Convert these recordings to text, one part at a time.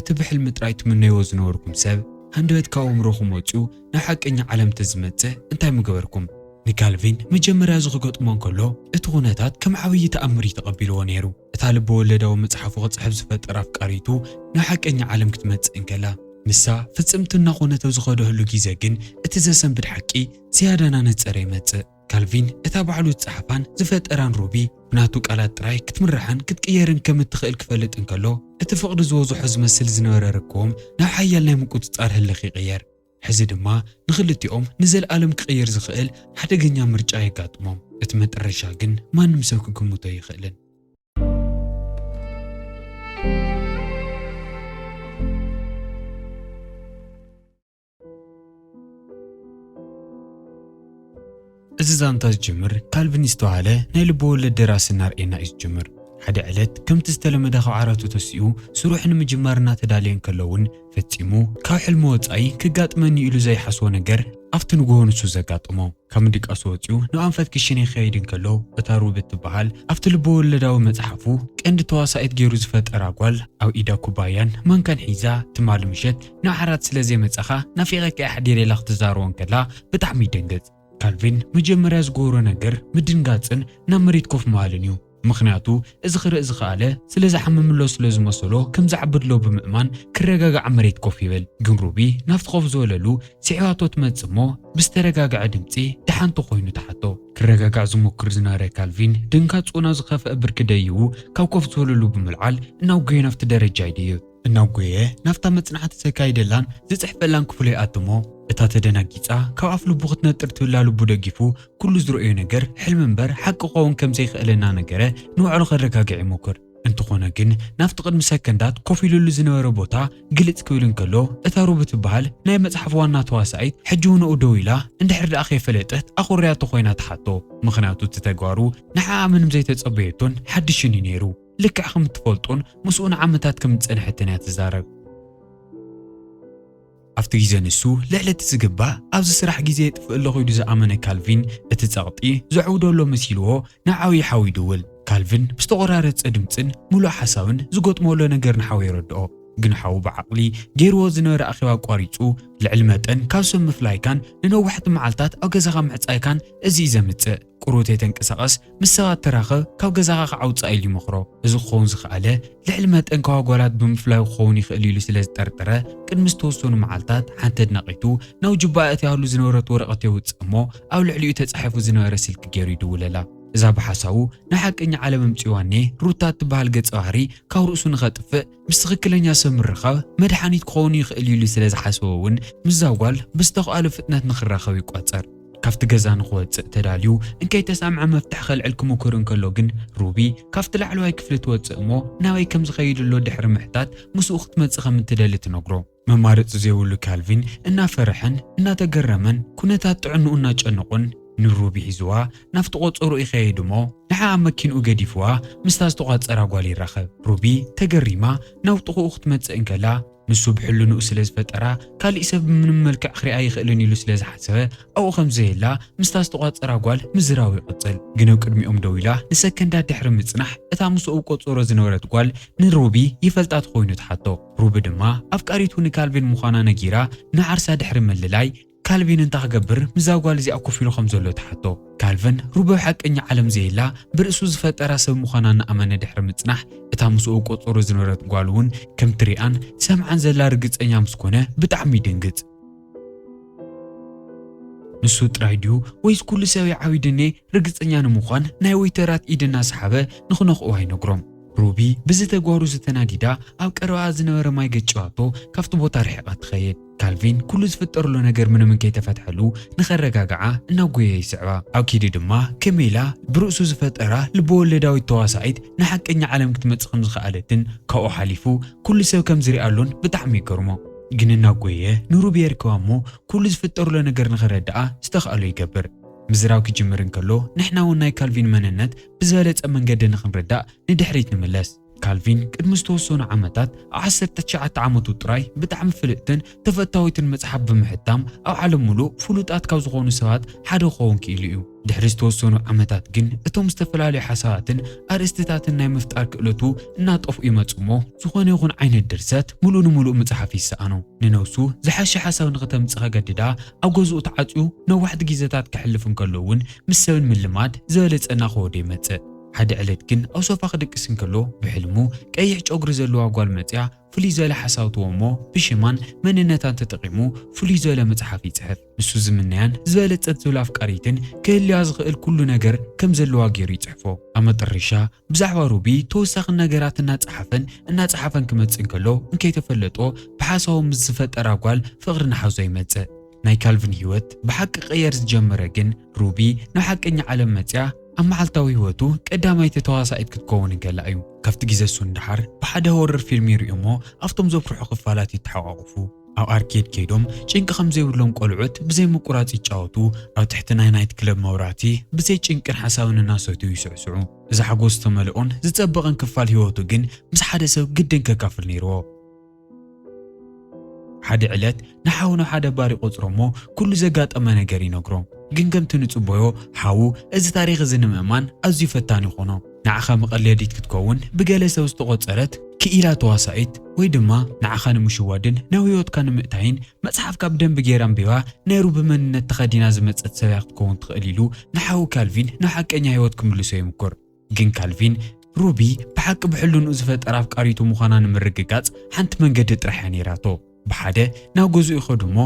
እቲ ብሕልሚ ጥራይ ትምነይዎ ዝነበርኩም ሰብ፣ ሃንደበት ካብ ኣእምሮኹም ወጺኡ ናብ ሓቀኛ ዓለም ተዝመጽእ እንታይ ምገበርኩም? ንካልቪን መጀመርያ እዚ ክገጥሞ እንከሎ፣ እቲ ኩነታት ከም ዓብዪ ተኣምር እዩ ተቐቢልዎ ነይሩ። እታ ልበወለዳዊ መጽሓፉ ክጽሕፍ ዝፈጠረ ኣፍቃሪቱ ናብ ሓቀኛ ዓለም ክትመጽእ እንከላ፣ ንሳ ፍጽምቲ እናኾነት ኣብ ዝኸደሉ ግዜ ግን፣ እቲ ዘሰንብድ ሓቂ ዝያዳ እናነጸረ ይመጽእ። ካልቪን እታ ባዕሉ ዝጸሓፋን ዝፈጠራን ሩቢ፣ ብናቱ ቃላት ጥራይ ክትምራሕን ክትቅየርን ከም እትኽእል ክፈልጥ እንከሎ፣ እቲ ፍቕሪ ዝበዝሖ ዝመስል ዝነበረ ርክቦም ናብ ሓያል ናይ ምቁጽጻር ህልኽ ይቕየር። ሕዚ ድማ ንኽልቲኦም ንዘለኣለም ክቕየር ዝኽእል ሓደገኛ ምርጫ የጋጥሞም። እቲ መጠረሻ ግን ማንም ሰብ ክግምቶ ኣይኽእልን። እዚ ዛንታ ዝጅምር ካልቪን ዝተባህለ ናይ ልበወለድ ደራሲ እናርእየና እዩ ዝጅምር። ሓደ ዕለት ከምቲ ዝተለመደ ካብ ዓራቱ ተሲኡ ስርሑ ንምጅማር እናተዳለየ እንከሎ እውን፣ ፈጺሙ ካብ ሕልሚ ወጻኢ ክጋጥመኒ ኢሉ ዘይሓስቦ ነገር ኣብቲ ንግሆ ንሱ ዘጋጠሞ። ካብ ምድቃሱ ወጺኡ ናብ ኣንፈት ክሽነ ክኸይድ እንከሎ፣ እታ ሩቢ እትበሃል ኣብቲ ልበወለዳዊ መጽሓፉ ቀንዲ ተዋሳኢት ገይሩ ዝፈጠራ ጓል ኣብ ኢዳ ኩባያን ማንካን ሒዛ፣ ትማሊ ምሸት ንዓራት ስለ ዘይመጻኻ ናፊቐካ እየ ኣሕዲረላ ክትዛረቦ እንከላ ብጣዕሚ ይደንግጽ። ካልቪን መጀመርያ ዝገበሮ ነገር ምድንጋጽን ናብ መሬት ኮፍ ምባልን እዩ። ምኽንያቱ እዚ ክርኢ ዝኸኣለ ስለ ዝሓመምሎ ስለ ዝመሰሎ ከም ዝዓቢ ድሎ ብምእማን ክረጋጋዕ መሬት ኮፍ ይብል። ግን ሩቢ ናብቲ ኮፍ ዝበለሉ ስዒባቶ ትመጽእ እሞ ብዝተረጋግዐ ድምጺ ደሓንቶ ኮይኑ ትሓቶ። ክረጋጋዕ ዝሞክር ዝነበረ ካልቪን ድንጋጽኡ ናብ ዝኸፍአ ብርኪ ደይቡ ካብ ኮፍ ዝበለሉ ብምልዓል እናጎየ ናብቲ ደረጃ ይድይብ። እናጎየ ናብታ መጽናዕቲ ዘካይደላን ዝጽሕፈላን ክፍሉ ይኣትሞ። እታ ተደናጊጻ ካብ ኣፍ ልቡ ክትነጥር ትብላ ልቡ ደጊፉ ኩሉ ዝረእዮ ነገር ሕልሚ እምበር ሓቂ ክኸውን ከም ዘይኽእል እናነገረ ንባዕሉ ከረጋግዕ ይሞክር። እንተኾነ ግን ናብቲ ቅድሚ ሰከንዳት ኮፍ ኢሉሉ ዝነበረ ቦታ ግልጽ ክብል እንከሎ፣ እታ ሩቢ ትበሃል ናይ መጽሓፍ ዋና ተዋሳኢት ሕጂ እውን ኣብኡ ደው ኢላ እንድሕር ደኣ ከይፈለጠት ኣኹርያቶ ኮይና ትሓቶ። ምኽንያቱ እቲ ተግባሩ ንዓኣ ምንም ዘይተጸበየቶን ሓድሽን እዩ ነይሩ። ልክዕ ከም እትፈልጦን ምስኡ ንዓመታት ከም ዝጸንሐትን እያ ትዛረብ። ኣብቲ ግዜ ንሱ ልዕሊ እቲ ዝግባእ ኣብዚ ስራሕ ግዜ የጥፍእ ኣለኹ ኢሉ ዝኣመነ ካልቪን፣ እቲ ጸቕጢ ዘዕውዶ ኣሎ መሲልዎ ንሓዉ ይሓዊ ይድውል። ካልቪን ብዝተቖራረጸ ድምጽን ምሉእ ሓሳብን ዝገጥሞ ዘሎ ነገር ንሓዉ የረድኦ። ግን ሓዉ ብዓቕሊ ገይርዎ ዝነበረ ኣኼባ ኣቋሪጹ፣ ልዕሊ መጠን ካብ ሰብ ምፍላይካን ንነዋሕቲ መዓልታት ኣብ ገዛኻ ምዕጻይካን እዚ እዩ ዘምጽእ። ቁሩብ ተይተንቀሳቐስ፣ ምስ ሰባት ተራኸብ፣ ካብ ገዛኻ ክዓውጽኣ ኢሉ ይመኽሮ። እዚ ክኸውን ዝኸኣለ፣ ልዕሊ መጠን ካብ ኣጓላት ብምፍላዩ ክኸውን ይኽእል ኢሉ ስለ ዝጠርጠረ፣ ቅድሚ ዝተወሰኑ መዓልታት ሓንቲ ኣድናቒቱ ናብ ጁባኣ ኣእትያሉ ዝነበረት ወረቐት የውጽእ እሞ፣ ኣብ ልዕሊኡ ተጻሒፉ ዝነበረ ስልኪ ገይሩ ይድውለላ። እዛ ብሓሳቡ ናይ ሓቀኛ ዓለም ኣምጺዋኒ ሩታ እትበሃል ገጸ ባህሪ ካብ ርእሱ ንኸጥፍእ፣ ምስ ትኽክለኛ ሰብ ምርኻብ መድሓኒት ክኸውን ይኽእል ኢሉ ስለ ዝሓሰበ እውን፣ ምስዛ ጓል ብዝተኽኣሎ ፍጥነት ንኽራኸብ ይቋጸር። ካብቲ ገዛ ንኽወጽእ ተዳልዩ እንከይተሰምዐ መፍትሕ ከልዕል ክምኩር እንከሎ ግን፣ ሩቢ ካብቲ ላዕለዋይ ክፍሊ ትወጽእ እሞ ናበይ ከም ዝኸይድ ኣሎ ድሕሪ ምሕታት ምስኡ ክትመጽእ ከም እትደሊ ትነግሮ። መማረጺ ዘይብሉ ካልቪን እናፈርሐን እናተገረመን ኩነታት ጥዕንኡ እናጨነቖን ንሩቢ ሒዝዋ ናብቲ ቆጸሮ ይኸይድ እሞ ንዓ ኣብ መኪንኡ ገዲፍዋ ምስታ ዝተቋጸራ ጓል ይራኸብ። ሩቢ ተገሪማ ናብ ጥቕኡ ክትመጽእ እንከላ ንሱ ብሕልንኡ ስለ ዝፈጠራ፣ ካሊእ ሰብ ብምንም መልክዕ ክሪኣ ኣይኽእልን ኢሉ ስለ ዝሓሰበ፣ ኣብኡ ከም ዘየላ ምስታ ዝተቋጸራ ጓል ምዝራቡ ይቕጽል። ግን ኣብ ቅድሚኦም ደው ኢላ ንሰከንዳት ድሕሪ ምጽናሕ፣ እታ ምስኡ ኣብ ቆጸሮ ዝነበረት ጓል ንሩቢ ይፈልጣ ተኾይኑ ትሓቶ። ሩቢ ድማ ኣፍቃሪቱ ንካልቪን ምዃና ነጊራ፣ ንዓርሳ ድሕሪ ምልላይ፣ ካልቪን እንታይ ክገብር ምስዛ ጓል እዚኣ ኮፍ ኢሉ ከም ዘሎ ትሓቶ። ካልቪን ሩቢ ኣብ ሓቀኛ ዓለም ዘየላ ብርእሱ ዝፈጠራ ሰብ ምዃና እናኣመነ ድሕሪ ምጽናሕ፣ እታ ምስኡ ቆጸሮ ዝነበረት ጓል እውን ከም ትሪኣን ትሰምዓን ዘላ ርግጸኛ ምስ ኮነ ብጣዕሚ ይድንግጽ። ንሱ ጥራይ ድዩ ወይስ ኩሉ ሰብ ይዓብድኒ ርግጸኛ ንምዃን ናይ ዌይተራት ኢድ እናሰሓበ ንኽነኽእዋ ይነግሮም። ሩቢ ብዚ ተግባሩ ዝተናዲዳ ኣብ ቀረባኣ ዝነበረ ማይ ገጭዋቶ ካብቲ ቦታ ርሒቓ ትኸይድ። ካልቪን ኩሉ ዝፍጠር ዘሎ ነገር ምንም እንከይተፈትሐሉ ንኸረጋግዓ እናጎየ ይስዕባ። ኣብ ኪዲ ድማ ከሜላ ብርእሱ ዝፈጠራ ልበወለዳዊት ተዋሳኢት ንሓቀኛ ዓለም ክትመጽእ ከም ዝኸኣለትን ካብኡ ሓሊፉ ኩሉ ሰብ ከም ዝሪኣሉን ብጣዕሚ ይገርሞ። ግን እናጎየ ንሩቢ የርክባ እሞ ኩሉ ዝፍጠር ዘሎ ነገር ንኸረድኣ ዝተኽኣሎ ይገብር። ምዝራብ ክጅምር እንከሎ ንሕና እውን ናይ ካልቪን መንነት ብዝበለጸ መንገዲ ንኽንርዳእ ንድሕሪት ንምለስ። ካልቪን ቅድሚ ዝተወሰኑ ዓመታት፣ ኣብ ዓሰርተ ትሽዓተ ዓመቱ ጥራይ፣ ብጣዕሚ ፍልጥትን ተፈታዊትን መጽሓፍ ብምሕታም፣ ኣብ ዓለም ምሉእ ፍሉጣት ካብ ዝኾኑ ሰባት ሓደ ክኸውን ክኢሉ እዩ። ድሕሪ ዝተወሰኑ ዓመታት ግን፣ እቶም ዝተፈላለዩ ሓሳባትን ኣርእስትታትን ናይ ምፍጣር ክእለቱ እናጠፍኡ ይመጹ እሞ፣ ዝኾነ ይኹን ዓይነት ድርሰት ምሉእ ንምሉእ ምጽሓፍ ይሰኣኖ። ንነብሱ ዝሓሸ ሓሳብ ንኽተምጽእ ከገድዳ፣ ኣብ ገዝኡ ተዓጽዩ ነዋሕቲ ግዜታት ከሕልፍ እንከሎ እውን፣ ምስ ሰብን ምልማድ ዝበለጸ እናኸወደ ይመጽእ። ሓደ ዕለት ግን ኣብ ሶፋ ክድቅስ እንከሎ፣ ብሕልሙ ቀይሕ ጨጉሪ ዘለዋ ጓል መጽያ፣ ፍልይ ዝበለ ሓሳብ ትህቦ እሞ፣ ብሽማን መንነታን ተጠቒሙ ፍልይ ዝበለ መጽሓፍ ይጽሕፍ። ንሱ ዝምነያን ዝበለጸት ዝብል ኣፍቃሪትን ክህልያ ዝኽእል ኩሉ ነገር ከም ዘለዋ ገይሩ ይጽሕፎ። ኣብ መጠረሻ፣ ብዛዕባ ሩቢ ተወሳኺ ነገራት እናጸሓፈን እናጸሓፈን ክመጽእ እንከሎ፣ እንከይተፈለጦ ብሓሳቡ ምስ ዝፈጠራ ጓል ፍቕሪ ንሓዞ ይመጽእ። ናይ ካልቪን ህይወት ብሓቂ ክቕየር ዝጀመረ ግን፣ ሩቢ ናብ ሓቀኛ ዓለም መጽያ ኣብ መዓልታዊ ህይወቱ ቀዳማይቲ ተዋሳኢት ክትከውን እንከላ እዩ። ካብቲ ግዜ እሱ ንደሓር ብሓደ ሆረር ፊልም ይርእዩ እሞ ኣብቶም ዘፍርሑ ክፋላት ይተሓቋቑፉ። ኣብ ኣርኬድ ከይዶም ጭንቂ ከም ዘይብሎም ቆልዑት ብዘይ ምቁራጽ ይጫወቱ። ኣብ ትሕቲ ናይ ናይት ክለብ መብራህቲ ብዘይ ጭንቅን ሓሳብን እናሰትዩ ይስዕስዑ። እዚ ሓጎስ ዝተመልኦን ዝጸበቐን ክፋል ህይወቱ ግን ምስ ሓደ ሰብ ግድን ከካፍል ነይርዎ። ሓደ ዕለት ንሓው ናብ ሓደ ባር ይቖጽሮ እሞ ኩሉ ዘጋጠመ ነገር ይነግሮ። ግን ከምቲ ንጽበዮ ሓው እዚ ታሪኽ እዚ ንምእማን ኣዝዩ ፈታኒ ይኾኖ። ንዓኻ መቐለዲት ክትከውን ብገለ ሰብ ዝተቖጸረት ክኢላ ተዋሳኢት ወይ ድማ ንዓኻ ንምሽዋድን ናብ ህይወትካ ንምእታይን መጽሓፍካ ብደንቢ ገይራ ኣንቢባ ናይ ሩቢ መንነት ተኸዲና ዝመጸት ሰብያ ክትከውን ትኽእል ኢሉ ንሓው ካልቪን ናብ ሓቀኛ ህይወት ክምልሶ ይምኩር። ግን ካልቪን ሩቢ ብሓቂ ብሕልንኡ ዝፈጠራ ኣፍቃሪቱ ምዃና ንምርግጋጽ ሓንቲ መንገዲ ጥራሕ እያ ነይራቶ። ብሓደ ናብ ገዝኡ ይኸዱ እሞ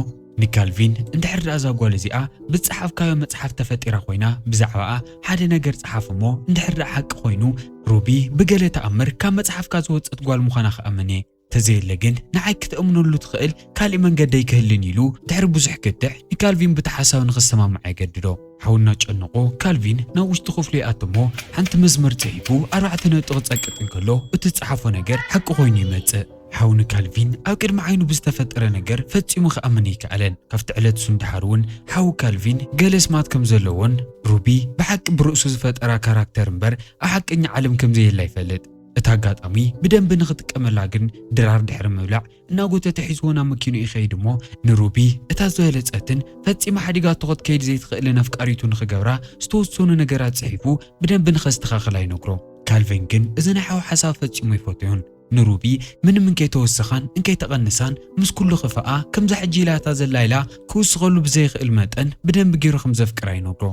ንካልቪን እንድሕር ደኣ እዛ ጓል እዚኣ ብዝጸሓፍካዮ መጽሓፍ ተፈጢራ ኮይና ብዛዕባኣ ሓደ ነገር ጸሓፍ እሞ እንድሕር ደኣ ሓቂ ኮይኑ ሩቢ ብገለ ተኣምር ካብ መጽሓፍካ ዝወጸት ጓል ምዃና ክኣምን እየ። ተዘየለ ግን ንዓይ ክትእምነሉ ትኽእል ካሊእ መንገደይ ክህልን ኢሉ ድሕሪ ብዙሕ ክትዕ ንካልቪን ብቲ ሓሳብ ንኽሰማማዕ የገድዶ። ሓውና ጨንቆ ካልቪን ናብ ውሽጢ ክፍሉ ይኣቱ እሞ ሓንቲ መስመር ጽሒፉ ኣርባዕተ ነጥቢ ክጸቅጥ እንከሎ እቲ ዝጸሓፎ ነገር ሓቂ ኮይኑ ይመጽእ። ሓው ንካልቪን ኣብ ቅድሚ ዓይኑ ብዝተፈጠረ ነገር ፈጺሙ ክኣምን ኣይከኣለን። ካብቲ ዕለት እሱ ንደሓር እውን ሓው ካልቪን ገለ ስማት ከም ዘለዎን ሩቢ ብሓቂ ብርእሱ ዝፈጠራ ካራክተር እምበር ኣብ ሓቀኛ ዓለም ከም ዘየላ ይፈልጥ። እቲ ኣጋጣሚ ብደንቢ ንኽጥቀመላ ግን ድራር ድሕሪ ምብላዕ እናጎተተ ሒዝዎ ናብ መኪንኡ ይኸይድ እሞ ንሩቢ እታ ዝበለጸትን ፈጺማ ሓዲጋቶ ክትከይድ ዘይትኽእልን ኣፍቃሪቱ ንኽገብራ ዝተወሰኑ ነገራት ጽሒፉ ብደንቢ ንኸስተኻኽላ ይነግሮ። ካልቪን ግን እዚ ናይ ሓው ሓሳብ ፈጺሙ ኣይፈትዮን። ንሩቢ ምንም እንከይተወሰኻን እንከይተቐንሳን ምስ ኩሉ ክፋኣ ከምዛ ሕጂ ኢላታ ዘላ ኢላ ክውስኸሉ ብዘይኽእል መጠን ብደንቢ ገይሩ ከም ዘፍቅራ ይነግሮ።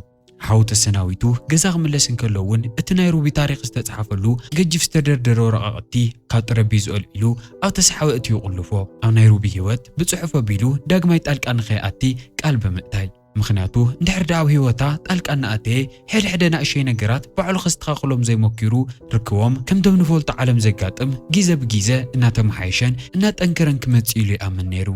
ሓው ተሰናቢቱ ገዛ ክምለስ እንከሎ እውን እቲ ናይ ሩቢ ታሪኽ ዝተጻሕፈሉ ገጅፍ ዝተደርደረ ወረቓቕቲ ካብ ጠረጴዝኡ ኣልዒሉ ኣብ ተስሓቢ እትዩ ይቑልፎ። ኣብ ናይ ሩቢ ህይወት ብጽሑፍ ኣቢሉ ዳግማይ ጣልቃ ንኸይኣቲ ቃል ብምእታይ። ምኽንያቱ እንድሕር ደኣ ኣብ ህይወታ ጣልቃ እናኣተየ ሕድሕደ ናእሸይ ነገራት ባዕሉ ከስተኻኽሎም ዘይሞኪሩ ርክቦም ከምቶም ንፈልጦ ዓለም ዘጋጥም ግዜ ብግዜ እናተመሓየሸን እናጠንከረን ክመጽእ ኢሉ ይኣምን ነይሩ።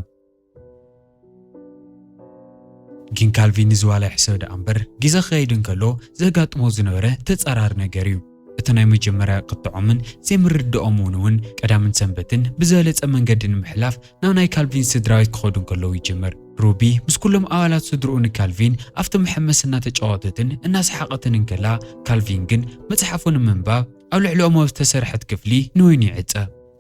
ግን ካልቪን ንዝዋላ ይሕሰብ ደኣ እምበር ግዜ ክኸይድ እንከሎ ዘጋጥሞ ዝነበረ ተጻራሪ ነገር እዩ። እቲ ናይ መጀመርያ ቅጥዖምን ዘይምርድኦም እውን እውን ቀዳምን ሰንበትን ብዝበለጸ መንገዲ ንምሕላፍ ናብ ናይ ካልቪን ስድራቤት ክኸዱ እንከለዉ ይጅምር። ሩቢ ምስ ኩሎም ኣባላት ስድርኡ ንካልቪን ኣብቲ መሐመሲ እናተጫወተትን እናሰሓቐትን እንከላ ካልቪን ግን መጽሓፉ ንምንባብ ኣብ ልዕሊኦም ኣብ ዝተሰርሐት ክፍሊ ንወይኑ ይዕጸ።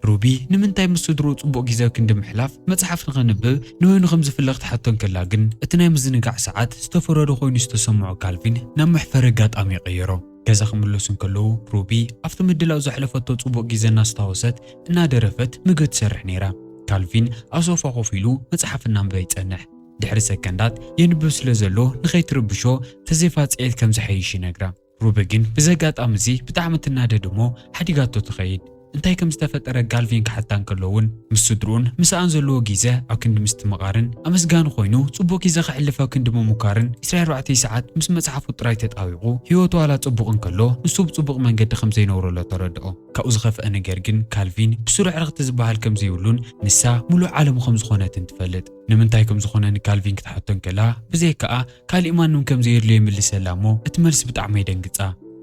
ሩቢ ንምንታይ ምስ ስድርኡ ጽቡቕ ግዜ ክንዲ ምሕላፍ መጽሓፍ ንኸንብብ ንወይኑ ከም ዝፍለ ክትሓቶ እንከላ ግን እቲ ናይ ምዝንጋዕ ሰዓት ዝተፈረዶ ኮይኑ ዝተሰምዖ ካልቪን ናብ መሕፈሪ ኣጋጣሚ ይቕይሮ። ገዛ ክምለሱ እንከለዉ ሩቢ ኣብቲ ምድላው ዘሕለፈቶ ጽቡቕ ግዜ እናስታወሰት እናደረፈት ምግቢ ትሰርሕ ነይራ። ካልቪን ኣብ ሶፋ ኮፍ ኢሉ መጽሓፍ እናንበበ ይጸንሕ። ድሕሪ ሰከንዳት የንብብ ስለ ዘሎ ንኸይትርብሾ ተዘይፋጽየት ከም ዝሐይሽ ይነግራ። ሩቢ ግን ብዚ ኣጋጣሚ እዚ ብጣዕሚ ትናደድ እሞ ሓዲጋቶ ትኸይድ። እንታይ ከም ዝተፈጠረ ጋልቪን ክሓታ እንከሎ እውን ምስ ስድርኡን ምሳኣን ዘለዎ ግዜ ኣብ ክንዲ ምስትምቓርን ኣመስጋኒ ኮይኑ ጽቡቕ ግዜ ከሕልፍ ኣብ ክንዲ ምሙካርን ዕስራ ኣርባዕተ ሰዓት ምስ መጽሓፉ ጥራይ ተጣቢቑ ህይወቱ ዋላ ጽቡቕ እንከሎ ንሱ ብጽቡቕ መንገዲ ከም ዘይነብረሎ ተረድኦ። ካብኡ ዝኸፍአ ነገር ግን ካልቪን ብስሩ ዕርኽቲ ዝበሃል ከም ዘይብሉን ንሳ ምሉእ ዓለሙ ከም ዝኾነትን ትፈልጥ። ንምንታይ ከም ዝኾነ ንካልቪን ክትሓቶ እንከላ ብዘይካኣ ካሊእ ማንም ከም ዘየድልዮ ይምልሰላ እሞ እቲ መልሲ ብጣዕሚ የደንግጻ።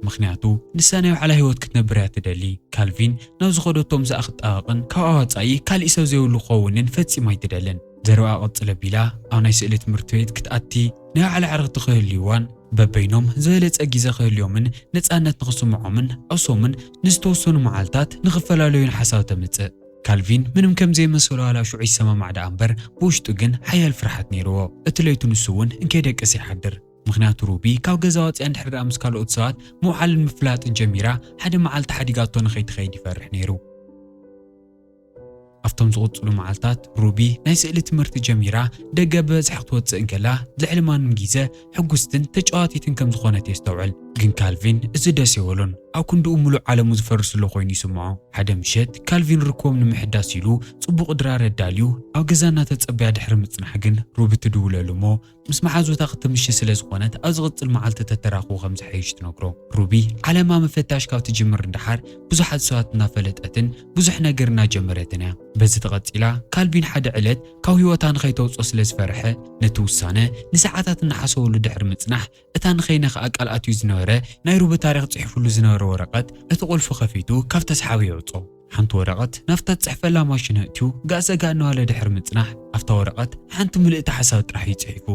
ምኽንያቱ ንሳ ናይ ባዕላ ህይወት ክትነብር እያ ትደሊ። ካልቪን ናብ ዝኸደቶ ምስኣ ክትጣበቕን ካብኣ ወጻኢ ካሊእ ሰብ ዘይብሉ ክኸውንን ፈጺማ ኣይትደልን። ዘረባኣ ቅጽል ኣቢላ ኣብ ናይ ስእሊ ትምህርቲ ቤት ክትኣቲ ናይ ባዕላ ዕርኽቲ ክህልዋን በበይኖም ዝበለጸ ግዜ ክህልዮምን ነጻነት ንኽስምዖምን ኣሶምን ንዝተወሰኑ መዓልታት ንኽፈላለዩን ሓሳብ ተምጽእ። ካልቪን ምንም ከም ዘይመሰሎ ዋላ ሽዑ ይሰማማዕ ደኣ እምበር ብውሽጡ ግን ሓያል ፍርሓት ነይርዎ። እቲ ለይቱ ንሱ እውን እንከይደቀሰ ይሓድር። ምኽንያቱ ሩቢ ካብ ገዛ ወፂኣ እንድሕር ደኣ ምስ ካልኦት ሰባት ምውዓልን ምፍላጥን ጀሚራ ሓደ መዓልቲ ሓዲጋቶ ንኸይትኸይድ ይፈርሕ ነይሩ። ኣብቶም ዝቕፅሉ መዓልታት ሩቢ ናይ ስእሊ ትምህርቲ ጀሚራ ደገ ብበዝሒ ክትወፅእ እንከላ ልዕሊ ማንም ግዜ ሕጉስትን ተጫዋቲትን ከም ዝኾነት የስተውዕል። ግን ካልቪን እዚ ደስ የበሎን ኣብ ክንድኡ ሙሉእ ዓለሙ ዝፈርስሎ ኮይኑ ይስምዖ። ሓደ ምሸት ካልቪን ርክቦም ንምሕዳስ ኢሉ ፅቡቕ ድራር ኣዳልዩ ኣብ ገዛ እናተፀበያ ድሕሪ ምፅናሕ ግን ሩቢ ትድውለሉ እሞ ምስ መሓዙታ ክትምሽ ስለ ዝኾነት ኣብ ዝቕፅል መዓልቲ ተተራኽቡ ከም ዝሓይሽ ትነግሮ። ሩቢ ዓለማ ምፍታሽ ካብ ትጅምር እንደሓር ብዙሓት ሰባት እናፈለጠትን ብዙሕ ነገር እናጀመረትን እያ። በዚ ተቐፂላ ካልቪን ሓደ ዕለት ካብ ህይወታ ንኸይተውፅኦ ስለ ዝፈርሐ ነቲ ውሳነ ንሰዓታት እናሓሰበሉ ድሕሪ ምፅናሕ እታ ንኸይነ ከኣ ቃል ኣትዩ ዝነበረ ናይ ሩቢ ታሪኽ ፅሒፉሉ ዝነበረ ወረቐት እቲ ቁልፊ ከፊቱ ካብ ተስሓቢ የውፅኦ። ሓንቲ ወረቐት ናብታ ትፅሕፈላ ማሽን ኣእትዩ ጋእ ሰጋእ እናበለ ድሕሪ ምፅናሕ ኣብታ ወረቐት ሓንቲ ምልእቲ ሓሳብ ጥራሕ እዩ ፅሒፉ።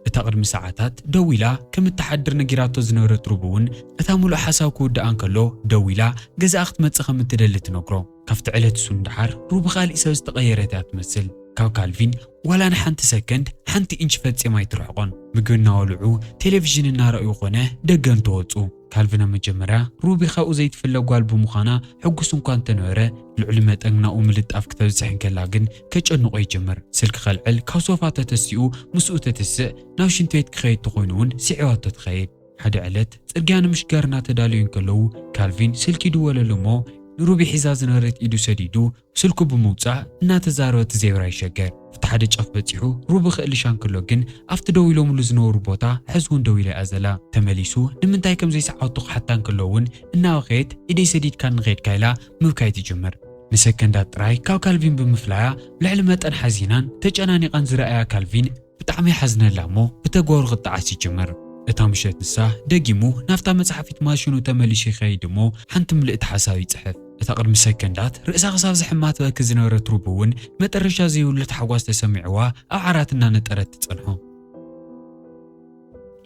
እታ ቅድሚ ሰዓታት ደው ኢላ ከም እትሓድር ነጊራቶ ዝነበረት ሩቢ እውን እታ ምሉእ ሓሳብ ክውድኣ እንከሎ ደው ኢላ ገዛኣ ክትመፅእ ከም እትደሊ ትነግሮ። ካብቲ ዕለት እሱ ንደሓር ሩቢ ካሊእ ሰብ ዝተቐየረት እያ ትመስል። ካብ ካልቪን ዋላ ንሓንቲ ሰከንድ ሓንቲ ኢንች ፈጺማ ኣይትርሕቆን። ምግቢ እናበልዑ ቴሌቪዥን እናረኣዩ ኮነ ደገ እንተወፁ ካልቪን ኣብ መጀመርያ ሩቢ ካብኡ ዘይትፍለ ጓል ብምዃና ሕጉስ እንኳ እንተነበረ ልዑል መጠን ናብኡ ምልጣፍ ክተብዝሕ እንከላ ግን ከጨንቆ ይጅምር። ስልኪ ከልዕል ካብ ሶፋ ተተሲኡ ምስኡ ተትስእ ናብ ሽንቲ ቤት ክኸይድ ተኾይኑ እውን ስዒባቶ ትኸይድ። ሓደ ዕለት ጽርግያ ንምሽጋር እናተዳለዩ እንከለዉ ካልቪን ስልኪ ይድወለሉ እሞ ንሩቢ ሒዛ ዝነበረት ኢዱ ሰዲዱ ስልኩ ብምውጻእ እናተዛረበ እቲ ዜብራ ይሸገር። ኣብቲ ሓደ ጫፍ በጺሑ ሩቢ ክእልሻ እንከሎ ግን ኣብቲ ደው ኢሎምሉ ዝነበሩ ቦታ ሕዚ እውን ደው ኢላ እያ ዘላ። ተመሊሱ ንምንታይ ከም ዘይሰዓወቱ ክሓታ እንከሎ እውን እናበኸየት ኢደይ ሰዲድካ ንኸይድካ ኢላ ምብካይ ትጅምር። ንሰከንዳት ጥራይ ካብ ካልቪን ብምፍላያ ልዕሊ መጠን ሓዚናን ተጨናኒቓን ዝረኣያ ካልቪን ብጣዕሚ ይሓዝነላ እሞ ብተግባሩ ክጠዓስ ይጅምር። እታ ምሸት ንሳ ደጊሙ ናብታ መጽሓፊት ማሽኑ ተመሊሱ ይኸይድ እሞ ሓንቲ ምልእቲ ሓሳብ ይጽሕፍ። እታ ቅድሚ ሰከንዳት ርእሳ ክሳብ ዝሕማ ትበኪ ዝነበረት ሩቢ እውን መጠረሻ ዘይብሉ ታሕጓስ ተሰሚዕዋ ኣብ ዓራት እናነጠረት ትጸንሖ።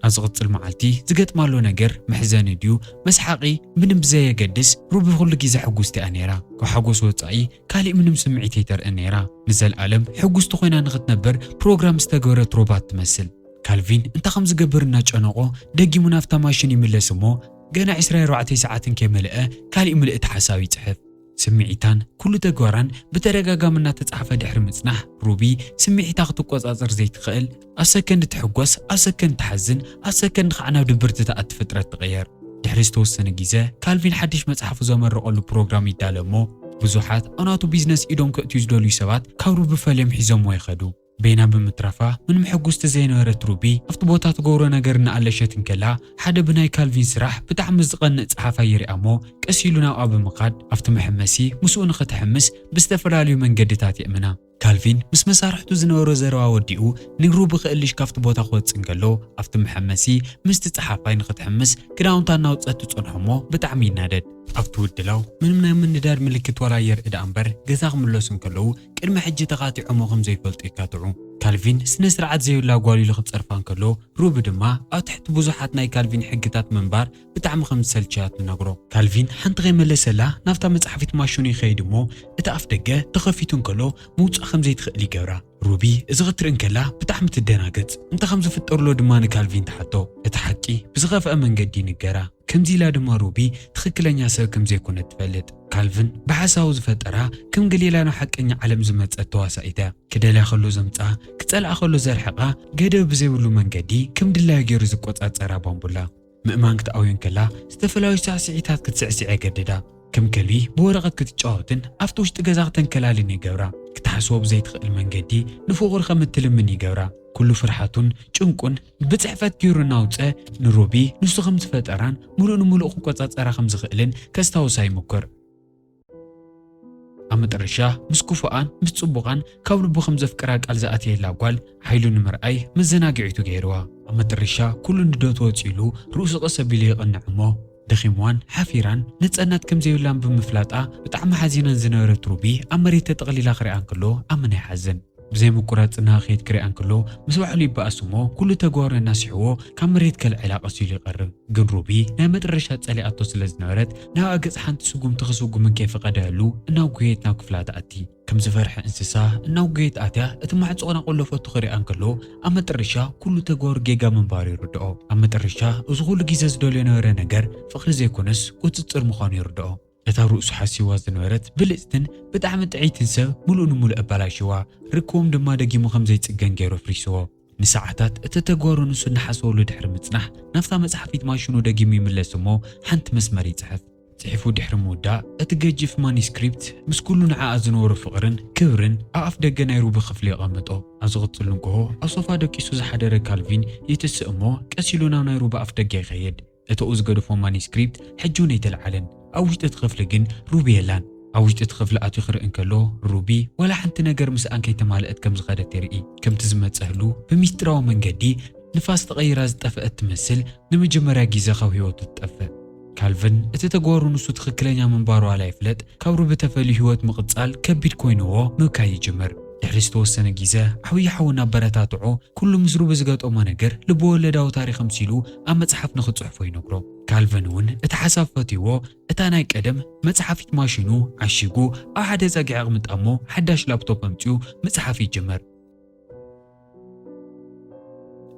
ኣብ ዝቕጽል መዓልቲ ዝገጥማሎ ነገር መሕዘኒ ድዩ መስሓቒ ምንም ብዘየገድስ ሩቢ ኩሉ ግዜ ሕጉስቲ እያ ነይራ። ካብ ሓጎስ ወጻኢ ካሊእ ምንም ስምዒት ኣይተርእን ነይራ። ንዘለኣለም ሕጉስቲ ኮይና ንኽትነብር ፕሮግራም ዝተገበረት ሮባት ትመስል። ካልቪን እንታይ ከም ዝገብር እናጨነቖ ደጊሙ ናብታ ማሽን ይምለስ እሞ ገና ዕስራ ኣርባዕተ ሰዓትን ከይመልአ ካሊእ ምልእቲ ሓሳብ ይጽሕፍ። ስምዒታን ኩሉ ተግባራን ብተደጋጋሚ እናተጻሕፈ ድሕሪ ምጽናሕ ሩቢ ስምዒታ ክትቆጻጸር ዘይትኽእል ኣብ ሰከንድ ትሕጎስ ኣብ ሰከንድ ትሓዝን ኣብ ሰከንድ ከዓ ናብ ድብርቲ ትኣቲ ፍጥረት ትቕየር። ድሕሪ ዝተወሰነ ግዜ ካልቪን ሓድሽ መጽሓፉ ዘመረቐሉ ፕሮግራም ይዳለ እሞ ብዙሓት ኣብ ናቱ ቢዝነስ ኢዶም ከእትዩ ዝደልዩ ሰባት ካብ ሩቢ ፈልዮም ሒዞምዎ ይኸዱ። በይና ብምትራፋ ምንም ሕጉስቲ ዘይነበረት ሩቢ ኣብቲ ቦታ ትገብሮ ነገር እናኣለሸት እንከላ ሓደ ብናይ ካልቪን ስራሕ ብጣዕሚ ዝቐንእ ጸሓፋይ ይሪኣ እሞ ቀስ ኢሉ ናብኣ ብምኻድ ኣብቲ መሐመሲ ምስኡ ንኽትሕምስ ብዝተፈላለዩ መንገድታት የእምና። ካልቪን ምስ መሳርሕቱ ዝነበሮ ዘረባ ወዲኡ ንሩቢ ክእልሽ ካብቲ ቦታ ክወጽእ እንከሎ ኣብቲ መሐመሲ ምስቲ ጸሓፋይ ንኽትሕምስ ክዳውንታ እናውጸት ትጸንሖ እሞ ብጣዕሚ ይናደድ። ኣብቲ ውድላው ምንም ናይ ምንዳድ ምልክት ዋላ የርኢ ደኣ እምበር ገዛ ክምለሱ እንከለዉ ቅድሚ ሕጂ ተኻቲዖሞ ከም ዘይፈልጡ የካትዑ። ካልቪን ስነ ስርዓት ዘይብላ ጓል ኢሉ ክጸርፋ እንከሎ ሩቢ ድማ ኣብ ትሕቲ ብዙሓት ናይ ካልቪን ሕግታት ምንባር ብጣዕሚ ከም ዝሰልችያ ትነግሮ። ካልቪን ሓንቲ ከይመለሰላ ናብታ መጽሓፊት ማሽኑ ይኸይድ እሞ እቲ ኣፍ ደገ ተኸፊቱ እንከሎ ምውጻእ ከም ዘይትኽእል ይገብራ። ሩቢ እዚ ክትርኢ እንከላ ብጣዕሚ ትደናገጽ። እንታይ ከም ዝፍጠርሎ ድማ ንካልቪን ትሓቶ። እቲ ሓቂ ብዝኸፍአ መንገዲ ይንገራ። ከምዚ ኢላ ድማ ሩቢ ትኽክለኛ ሰብ ከም ዘይኮነት ትፈልጥ። ካልቪን ብሓሳቡ ዝፈጠራ ከም ገሊላ ናብ ሓቀኛ ዓለም ዝመጸት ተዋሳኢት እያ። ክደልያ ከሎ ዘምጽኣ፣ ክጸልኣ ከሎ ዘርሕቓ፣ ገደብ ብዘይብሉ መንገዲ ከም ድላዩ ገይሩ ዝቆጻጸራ ባምቡላ። ምእማን ክትኣውዮ እንከላ ዝተፈላለዩ ሳዕስዒታት ክትስዕስዕ የገድዳ። ከም ከልቢ ብወረቐት ክትጫወትን ኣብቲ ውሽጢ ገዛ ክተንከላልን ይገብራ። ክትሓስቦ ብዘይትኽእል መንገዲ ንፍቑር ከም እትልምን ይገብራ። ኩሉ ፍርሓቱን ጭንቁን ብጽሕፈት ገይሩ እናውጸ ንሩቢ ንሱ ከም ዝፈጠራን ምሉእ ንምሉእ ክቆጻጸራ ከም ዝኽእልን ከስታውሳ ይምኩር። ኣብ መጠረሻ ምስ ክፉኣን ምስ ጽቡቓን ካብ ልቡ ከም ዘፍቅራ ቃል ዝኣተየላ ጓል ሓይሉ ንምርኣይ መዘናግዒቱ ገይርዋ። ኣብ መጠረሻ ኩሉ ንደቱ ወጺሉ ርእሱ ቀስ ኣቢሉ ይቕንዕ እሞ ደኺምዋን ሓፊራን ነጻነት ከም ዘይብላን ብምፍላጣ ብጣዕሚ ሓዚናን ዝነበረት ሩቢ ኣብ መሬት ተጠቕሊላ ክሪኣ እንከሎ ኣመና ይሓዝን። ብዘይ ምቁራጽ እናኸየት ክሪኣ እንከሎ፣ ምስ ባዕሉ ይበኣስ እሞ፣ ኩሉ ተግባሩ እናስሕዎ፣ ካብ መሬት ከልዕላ ቀስ ኢሉ ይቐርብ። ግን ሩቢ ናይ መጨረሻ ጸሊኣቶ ስለ ዝነበረት፣ ናብኣ ገጽ ሓንቲ ስጉምቲ ክስጉምን ከይፈቐደሉ፣ እናጉየየት ናብ ክፍላ ትኣቲ። ከም ዝፈርሐ እንስሳ እናጉየየት ኣትያ፣ እቲ ማዕጾ እናቖለፈቶ ክሪኣ እንከሎ፣ ኣብ መጨረሻ ኩሉ ተግባሩ ጌጋ ምንባሩ ይርድኦ። ኣብ መጨረሻ፣ እዚ ኩሉ ግዜ ዝደልዮ ነበረ ነገር፣ ፍቕሪ ዘይኮነስ፣ ቁጽጽር ምዃኑ ይርድኦ። እታ ርእሱ ሓሲዋ ዝነበረት ብልጽትን ብጣዕሚ ጥዕይትን ሰብ ምሉእ ንምሉእ ኣባላሽዋ፣ ርክቦም ድማ ደጊሙ ከም ዘይጽገን ገይሩ ኣፍሪስዎ። ንሰዓታት እቲ ተግባሩ ንሱ እናሓሰበሉ ድሕሪ ምጽናሕ፣ ናብታ መጽሓፊት ማሽኑ ደጊሙ ይምለስ እሞ ሓንቲ መስመር ይጽሕፍ። ጽሒፉ ድሕሪ ምውዳእ፣ እቲ ገጂፍ ማኒስክሪፕት ምስ ኩሉ ንዓኣ ዝነበሮ ፍቕርን ክብርን ኣብ ኣፍ ደገ ናይ ሩቢ ክፍሊ የቐምጦ። ኣብ ዝቕጽል ንግሆ፣ ኣብ ሶፋ ደቂሱ ዝሓደረ ካልቪን ይትስእ እሞ፣ ቀስ ኢሉ ናብ ናይ ሩቢ ኣፍ ደገ ይኸይድ። እተኡ ዝገደፎ ማኒስክሪፕት ሕጂ እውን ኣይተለዓለን። ኣብ ውሽጢ እቲ ክፍሊ ግን ሩቢ የላን። ኣብ ውሽጢ እቲ ክፍሊ ኣትዩ ክርኢ እንከሎ፣ ሩቢ ዋላ ሓንቲ ነገር ምስኣን ከይተማልአት ከም ዝኸደት የርኢ። ከምቲ ዝመጸህሉ ብሚስጢራዊ መንገዲ ንፋስ ተቐይራ ዝጠፍአት ትመስል፣ ንመጀመርያ ግዜ ካብ ህይወቱ ትጠፍእ። ካልቪን እቲ ተግባሩ ንሱ ትኽክለኛ ምንባሩ ዋላ ይፍለጥ፣ ካብ ሩቢ ተፈልዩ ህይወት ምቕጻል ከቢድ ኮይንዎ ምብካይ ይጅምር። ድሕሪ ዝተወሰነ ግዜ ዓብዪ ሓው እናበረታትዖ፣ ኩሉ ምስ ሩቢ ዝገጠሞ ነገር ልብወለዳዊ ታሪኽ ኣምሲሉ ኣብ መጽሓፍ ንኽጽሕፎ ይነግሮ። ካልቪን እውን እቲ ሓሳብ ፈትይዎ፣ እታ ናይ ቀደም መጽሓፊት ማሽኑ ዓሺጉ ኣብ ሓደ ጸግዒ ኣቕምጣ እሞ ሓዳሽ ላፕቶፕ ኣምጺኡ ምጽሓፍ ይጅምር።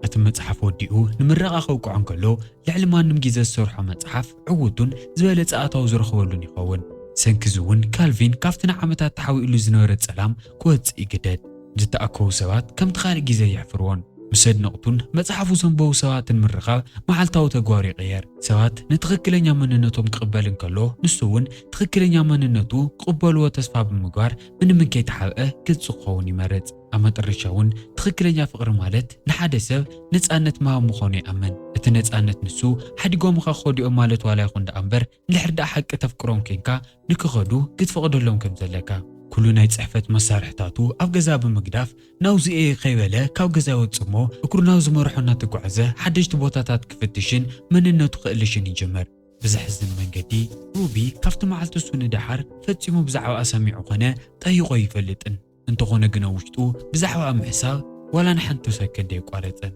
እቲ መጽሓፍ ወዲኡ ንምረቓ ከውቅዖ እንከሎ፣ ልዕሊ ማንም ግዜ ዝሰርሖ መጽሓፍ ዕዉቱን ዝበለጸ ኣታዊ ዝረኽበሉን ይኸውን። ሰንኪ እዚ እውን ካልቪን ካብቲ ንዓመታት ተሓቢኡሉ ዝነበረ ጸላም ክወጽእ ይግደድ። ዝተኣከቡ ሰባት ከምቲ ካልእ ግዜ የሕፍርዎን። ምስ ኣድነቕቱን መጽሓፉ ዘንበቡ ሰባትን ምርኻብ መዓልታዊ ተግባሩ ይቕየር። ሰባት ንትኽክለኛ መንነቶም ክቕበል እንከሎ፣ ንሱ እውን ትኽክለኛ መንነቱ ክቕበልዎ ተስፋ ብምግባር ምንም እንከይተሓብአ ግልጺ ክኸውን ይመርጽ። ኣብ መጠረሻ እውን ትኽክለኛ ፍቕሪ ማለት ንሓደ ሰብ ነጻነት ምሃብ ምዃኑ ይኣምን። እቲ ነጻነት ንሱ ሓዲጎምኻ ክኸዱ እዮም ማለት ዋላ ይኹን ደኣ እምበር፣ እንድሕር ደኣ ሓቂ ተፍቅሮም ኬንካ ንክኸዱ ክትፈቕደሎም ከም ዘለካ። ኩሉ ናይ ጽሕፈት መሳርሕታቱ ኣብ ገዛ ብምግዳፍ ናውዚ እየ ከይበለ ካብ ገዛ ይወጽእ እሞ እግሩ ናብ ዝመርሖ እናተጓዕዘ ሓደሽቲ ቦታታት ክፍትሽን መንነቱ ክእልሽን ይጅምር። ብዘሕዝን መንገዲ ሩቢ ካብቲ መዓልቲ እሱ ንደሓር ፈጺሙ ብዛዕባኣ ሰሚዑ ኮነ ጠይቖ ይፈልጥን። እንተኾነ ግን ኣብ ውሽጡ ብዛዕባኣ ምሕሳብ ዋላ ንሓንቲ ሰከንድ ኣየቋረጸን።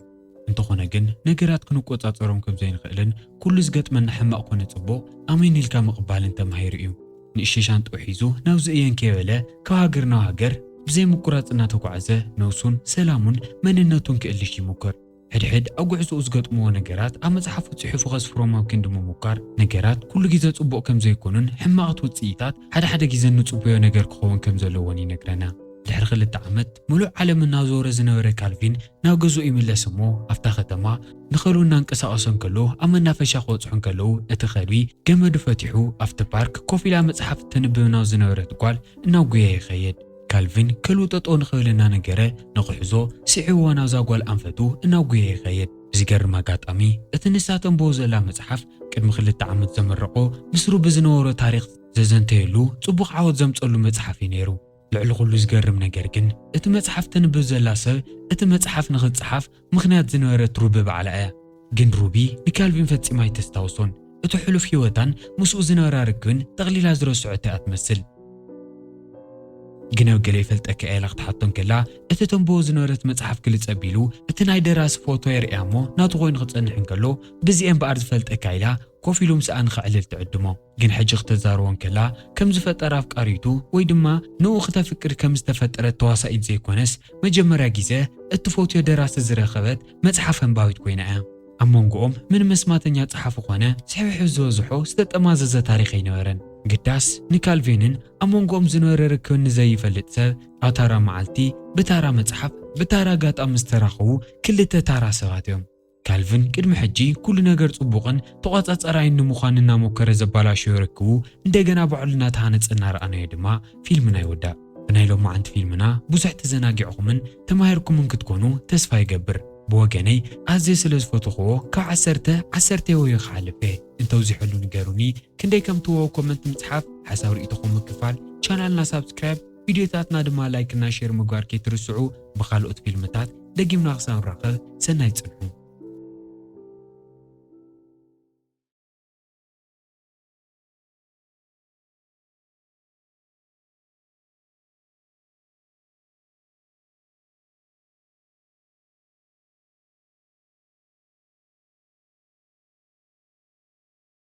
እንተኾነ ግን ነገራት ክንቆጻጸሮም ከም ዘይንኽእልን ኩሉ ዝገጥመና ሕማቕ ኮነ ጽቡቕ ኣሜን ኢልካ ምቕባልን ተማሂሩ እዩ። ንእሽተይ ሻንጥኡ ሒዙ ናብዚ እየን ከይበለ ካብ ሃገር ናብ ሃገር ብዘይ ምቁራጽ እናተጓዕዘ ነብሱን ሰላሙን መንነቱን ክእልሽ ይሙክር። ሕድሕድ ኣብ ጉዕዞኡ ዝገጥምዎ ነገራት ኣብ መጽሓፉ ጽሒፉ ከስፍሮም ኣብ ክንዲ ምሙካር፣ ነገራት ኩሉ ግዜ ጽቡቕ ከም ዘይኮኑን ሕማቓት ውጽኢታት ሓደ ሓደ ግዜ እንጽበዮ ነገር ክኸውን ከም ዘለዎን ይነግረና። ድሕሪ ክልተ ዓመት ምሉእ ዓለም እናዞረ ዝነበረ ካልቪን ናብ ገዝኡ ይምለስ እሞ ኣብታ ከተማ ንኸልቢ እናንቀሳቐሰ እንከሎ ኣብ መናፈሻ ክበጽሑ እንከለዉ እቲ ከልቢ ገመዱ ፈቲሑ ኣብቲ ፓርክ ኮፍ ኢላ መጽሓፍ ተንብብ ናብ ዝነበረት ጓል እናጉየ ይኸይድ። ካልቪን ከልቢ ጠጠው ንኽብል እናነገረ ንክሕዞ ስዒብዎ ናብዛ ጓል ኣንፈቱ እናጉየ ይኸይድ። ብዝገርም ኣጋጣሚ እቲ ንሳ ተንብቦ ዘላ መጽሓፍ ቅድሚ ክልተ ዓመት ዘመረቖ ምስ ሩቢ ዝነበሮ ታሪኽ ዘዘንተየሉ ጽቡቕ ዓወት ዘምጸሉ መጽሓፍ እዩ ነይሩ። ልዕሊ ኩሉ ዝገርም ነገር ግን እቲ መጽሓፍ ተንብብ ዘላ ሰብ እቲ መጽሓፍ ንኽትጸሓፍ ምኽንያት ዝነበረት ሩቢ ባዕላ እያ። ግን ሩቢ ንካልቪን ፈጺማ ኣይተስታውሶን። እቲ ሕሉፍ ህይወታን ምስኡ ዝነበራ ርክብን ጠቕሊላ ዝረስዐቶ እያ ትመስል። ግን ኣብ ገለ ይፈልጠካ እየ ኢላ ክትሓቶ እንከላ፣ እቲ ተንብቦ ዝነበረት መጽሓፍ ግልጽ ኣቢሉ እቲ ናይ ደራሲ ፎቶ የርእያ እሞ ናቱ ኮይኑ ክጸንሕ እንከሎ፣ ብዚኤ እምበኣር ዝፈልጠካ ኢላ ኮፍ ኢሉ ምስኣ ንኸዕልል ትዕድሞ። ግን ሕጂ ክተዛርቦ እንከላ፣ ከም ዝፈጠራ ኣፍቃሪቱ ወይ ድማ ንኡ ክተፍቅር ከም ዝተፈጠረት ተዋሳኢት ዘይኮነስ፣ መጀመርያ ግዜ እቲ ፎትዮ ደራሲ ዝረኸበት መጽሓፍ ኣንባቢት ኮይና እያ። ኣብ መንጎኦም ምንም መስማተኛ ጸሓፊ ኮነ ስሕብሕብ ዝበዝሖ ዝተጠማዘዘ ታሪኽ ኣይነበረን። ግዳስ ንካልቪንን ኣብ መንጎኦም ዝነበረ ርክብን ንዘይፈልጥ ሰብ፣ ኣብ ታራ መዓልቲ ብታራ መጽሓፍ ብታራ ኣጋጣሚ ዝተራኸቡ ክልተ ታራ ሰባት እዮም። ካልቪን ቅድሚ ሕጂ ኩሉ ነገር ጽቡቕን ተቖጻጻራይን ንምዃን እናሞከረ ዘባላሸዮ ርክቡ እንደገና ባዕሉ እናተሃነጸ እናረኣናዮ ድማ ፊልምና ይውዳእ። ብናይ ሎማዓንቲ ፊልምና ብዙሕ ተዘናጊዕኹምን ተማሂርኩምን ክትኮኑ ተስፋ ይገብር። ብወገነይ ኣዝየ ስለ ዝፈተኽዎ ካብ ዓሰርተ፣ ዓሰርተ ይወዮ ክሓልፍ እየ። እንተብዚሐሉ ንገሩኒ። ክንደይ ከም ትህቦ ኮመንት ምጽሓፍ፣ ሓሳብ ርእይቶኹም ምክፋል፣ ቻናልና ሳብስክራይብ፣ ቪድዮታትና ድማ ላይክ እና ሼር ምግባር ከይትርስዑ። ብኻልኦት ፊልምታት ደጊምና ክሳብ ንራኸብ ሰናይ ጽንሑ።